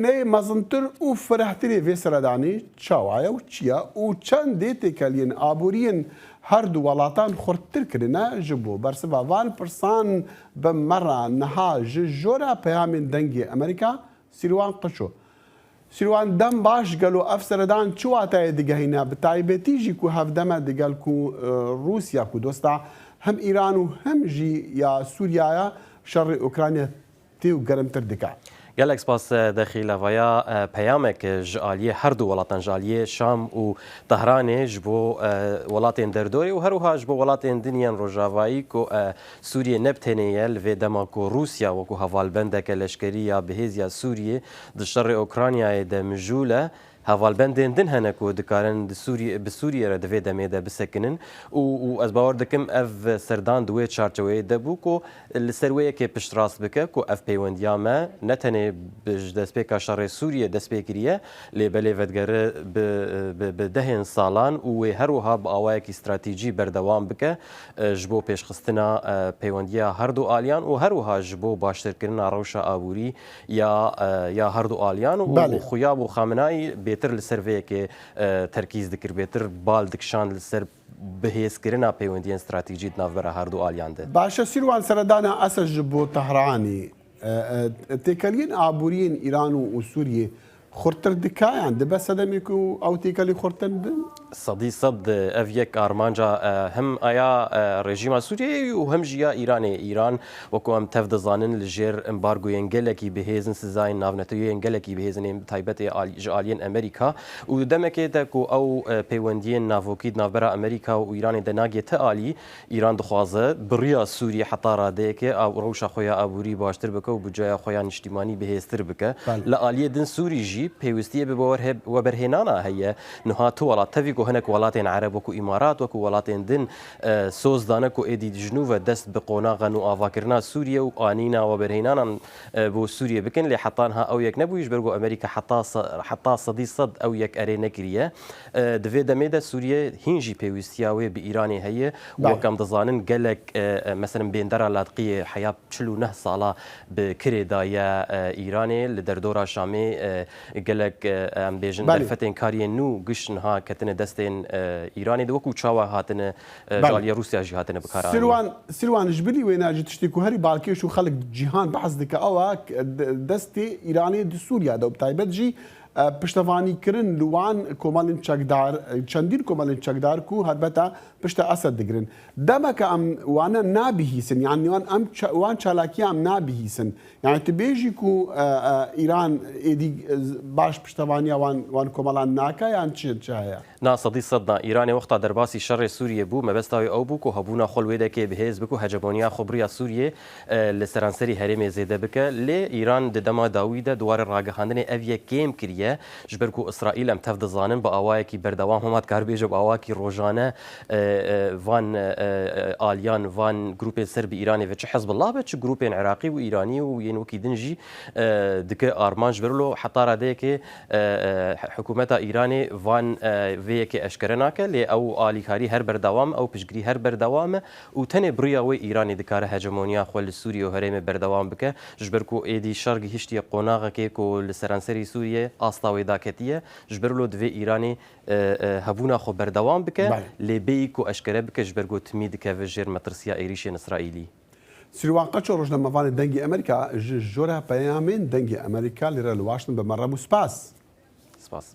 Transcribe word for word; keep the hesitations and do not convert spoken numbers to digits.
Neyê mezintir û firehtirê vê seredanî çawa ye û çi ye û çendê têkeliyên aboriyên her du welatan xurttir kirine? Ji bo bersiva van pirsan bi me re niha ji jora peyamên Dengê Amerîka, Sîrwan Qiço. Sîrwan, dem baş, gelo ev seredan çi wateyê digehîne? Bi taybetî jî ku hevdem e digel ku, e, Rûsya ku dosta hem Îran û hem jî ya Sûriya ye, şerê Ukrayna tê û germtir dike. Gelek spas, e, Dexî Levaya, e, peyamek, e, ji aliyê her du welatan, ji aliyê Şam û Tehranê, ji bo, e, welatên derdorê û her wiha ji bo welatên din yên rojavayî ku, e, Sûriyê ne bi tenê ye, li vê dema ku Rûsya wekû hevalbendeke leşkerî ya bihêz ya Sûriyê di şerê Ukraynayê de mijûl e, hevalbendên din hene ku dikarin di Sûriyê, bi Sûriyê re di vê demê de bisekinin û, û ez bawer dikim ev serdan di wê çarçeweyê de bû ku li ser wê yekê piştrast bike ku ev peywendiya me ne tenê bi, ji destpêka şerê Sûriyê dest pê kiriye, lê belê vedigere bi, bi, bi dehên salan û wê her wiha bi awayekî stratejî berdewam bike, e, ji bo pêşxistina, e, peywendiya her du aliyan û her wiha ji bo baştirkirina rewşa aborî ya, e, ya her du aliyan û, Belê. û xuya bû Xamenayî bêtir li ser vê yekê, e, terkîz dikir, bêtir bal dikişand li ser bihêzkirina peywendiyên stratejî di navbera her du aliyan de. Baş e, Sîrwan, seredana Esed ji bo Tehranî, e, e, têkeliyên aboriyên Îran û, û Sûriyê xurttir dike, yan dibe sedemê ku ew têkelî xurttir bin? Sedî sed ev yek armanca, e, hem aya, e, rejîma Sûriyeyê û hem jî ya Îranê. Îran, wekû em tev dizanin, li jêr embargoyên gelekî bihêzin, sizayên navneteweyên gelekî bihêzin ên bi taybetê al-, ji aliyên Amerîka û di demekê de ku ew, e, peywendiyên navokî di navbera Amerîka û Îranê de nagê ti alî, Îran dixwaze bi riya Sûriyê heta radeyekê ew rewşa xwe ya aborî baştir bike û budceya xwe ya niştîmanî bihêztir bike. Belê. Li aliyê din Sûrî jî pêwîstiyê bi weberhe-, weberhênana heye. Niha tu welat, tevî ku hinek welatên Ereb wekû Îmarat, wekû welatên din, e, soz dane ku êdî ji nû ve dest bi qonaxa nûavakirina Sûriyê û anîna weberhênanan, e, bo Sûriyê bikin, lê heta niha ew yek nebûyî, ji ber ku Amerîka heta se-, heta sedî sed ew yek erê nekiriye. E, di vê demê de Sûriye hîn jî pêwîstiya wê bi Îranê heye. Belê. Wek em dizanin, gelek, e, e, meselin bêndera Ladqiyê heya çil û neh sala bi kirê daye, e, Îranê. Li derdora Şamê, e, gelek, e, em bêjin Belê. derfetên kariyên nû giş niha ketine destên, e, Îranê de, wekû çawa hatine, e, Belê. ji aliyê Rûsya jî hatine bikaranîn. Sirwan, Sirwan, ji bilî wêne jî tiştê ku herî balkêş û xelk cîhan behs dike ew e, k-, de-, destê Îranê di Sûriya de û bi taybet jî, e, piştevanîkirin li wan komelên çekdar, e, çendîn komelên çekdar ku helbeta pişta Esed digirin. Demeke em wane nabihîsin, yanî wan em ça-, wan çalakiya em nabihîsin. Yanî tu bêjî ku, e, e, Îran êdî, e, baş piştevaniya wan, wan komelan nake, yan çi, çi heye? Na, sedî sed na. Îranê wexta derbasî şerê Sûriyê bû, mebesta wê ew bû ku hebûna xwe li wê dekê bi hêz bike û hegemoniya xwe bi riya Sûriyê, e, li seranserî herêmê zêde bike. Lê Îran di dema dawî de di warê ragihandinê ev yek kêm kiriye. Ji ber ku Îsraîl, em tev dizanin, bi awayekî berdewam, hema dikar bêje bi awakî rojane, e, e, van, e, e, aliyan, van grûpên ser bi Îranê ve, çi Hizbullah be, çi grûpên Iraqî û Îranî û yên wekî din jî, e, dike armanc. Ji ber wilo heta radeyekê, e, e, hikûmeta Îranê van, e, vê yekê eşkere nake, lê ew alîkarî her berdewam e, ew piştgirî her berdewam e û tenê bi riya wê Îranê dikare hegemoniya xwe li Sûriyê û herêmê berdewam bike. Ji ber ku êdî şer gihiştiye qonaxekê ku li seranserî Sûriyê asta wê daketiye, ji ber wilo divê Îranê, e, e, hebûna xwe berdewam bike, Belê. lê bêyî ku eşkere bike, ji ber ku timî dikeve jêr metirsiya êrîşên Îsraîlî. Sîrwan Qeço, rojnamevanê Dengê Amerîka, ji jora peyamên Dengê Amerîka li re li Washington, bi me re bû. Spas. Spas.